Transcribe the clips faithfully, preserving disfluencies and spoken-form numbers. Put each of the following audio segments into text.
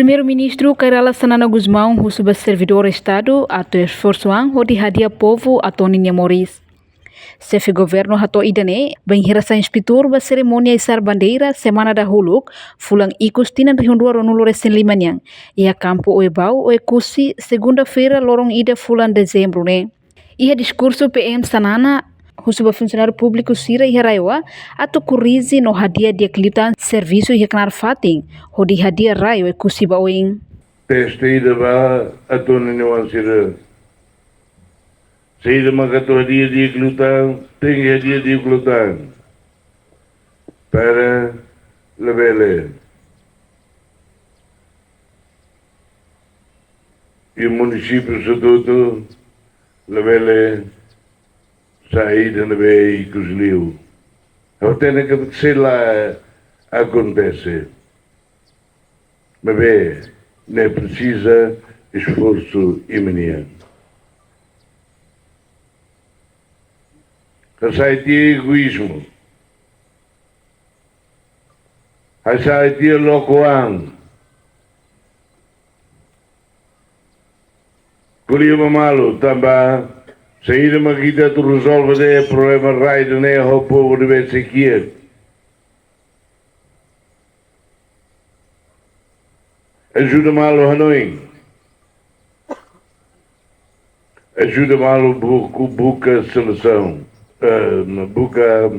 Primeiru-Ministru Kay Rala Xanana Gusmão husu ba servidór Estadu atu esforsu an hodi hadi'a povu Atoni nia moris. Xefe Governu hato'o ida-ne'e bainhira sai inspetór ba serimónia isar bandeira semana dahuluk, fulan ikus tinan rihun rua ruanulu resin lima nian, iha kampu Oebau, Oekusi, segunda-feira loron ida fulan Dezembru ne'e. Iha diskursu P M Xanana husu ba funsionáriu públiku sira iha RAEOA atu korrije no hadi'a di'ak liután servisu iha knaar fatin, hodi hadi'a rai Oekusi ba oin. Teste ida ba Atoni nia oan sira. Saida maka atu hadi'a di'ak liután, tenke hadi'a di'ak liután. Para labele. I munisípiu sira hotu labele sai ida ne'ebé ikus liu. Ha'u hatene katak sei la akontese. Maibé, ne'e presiza esforsu imi-nian. Hasai tiha egoízmu. Hasai tiha loke an. Ko'alia ba malu, tanba saida mak ita atu rezolve de'it problema rai ida-ne'e ho povu ne'ebé sei kiak. Ajuda malu hanoin. Ajuda malu buka, buka solusaun. Eh, buka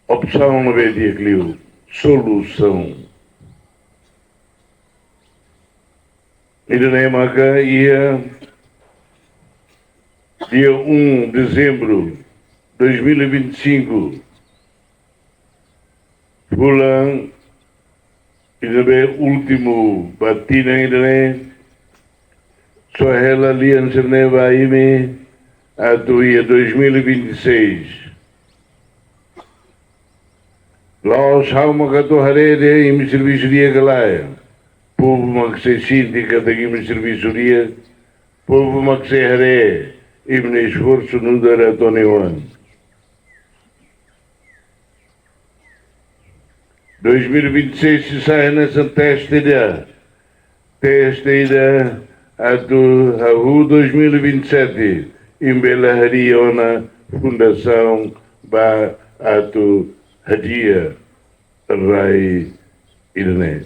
opsaun ne'ebé di'ak liu, solusaun. Ida-ne'e maka iha dia um de dezembro de dois mil e vinte e cinco, fulan ida-ne'ebé últimu ba tinan ida-ne'e, só hela lian sira-ne'e ba imi atu iha dois mil e vinte e seis. La'ós ha'u mak atu haree de'it imi servisu di'ak ka lae. Povu mak sei sente katak imi servisu di'ak. Povu mak sei haree imi-nia esforsu nu'udar Atoni oan. Dois mil e vinte e seis sei sai hanesan teste ida. Teste ida atu hahú dois mil e vinte e sete, imi bele harii ona fundasaun ba atu hadi'a rai ida-ne'e.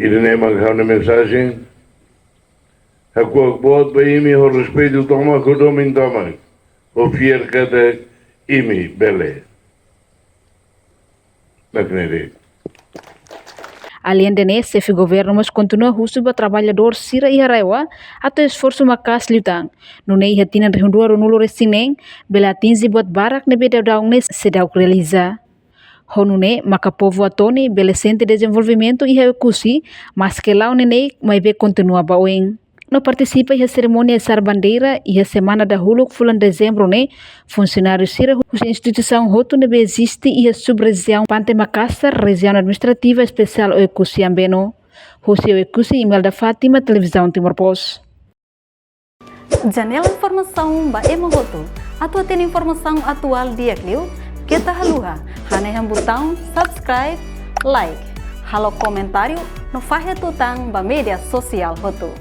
Ida-ne'e mak ha'u-nia mensajen. Hakuak boot ba imi ho respeitu tomak, ho domin tomak. Ha'u fiar katak imi bele. Mak ne'e de'it. Aleinde ne'e, xefe governu mós kontinua husu ba traballadór sira iha RAEOA atu esforsu maka'as liután. Nune'e iha tinan rihun rua ruanulu resin neen, bele atinje buat barak ne'ebé daudaun ne'e seidauk realiza. Ho nune'e, maka povu Atoni bele sente dezenvolvimentu iha Oekusi, maske la'o neineik, maibé kontinua ba oin. No partisipa iha serimónia isar bandeira iha semana dahuluk fulan Dezembru ne'e, funsionáriu sira husi instituisaun hotu ne'ebé eziste iha sub-rejiaun Pante Makasar, Rejiaun Administrativa Espesiál Oekusi Ambeno. Husi Oekusi, Imelda Fátima, Televizaun Timor Post. Janela informasaun ba ema hotu. Atu hatene informasaun atuál di'ak liu, keta haluha hanehan butaun subscribe, like, halo komentáriu no fahe tutan ba média sosiál hotu.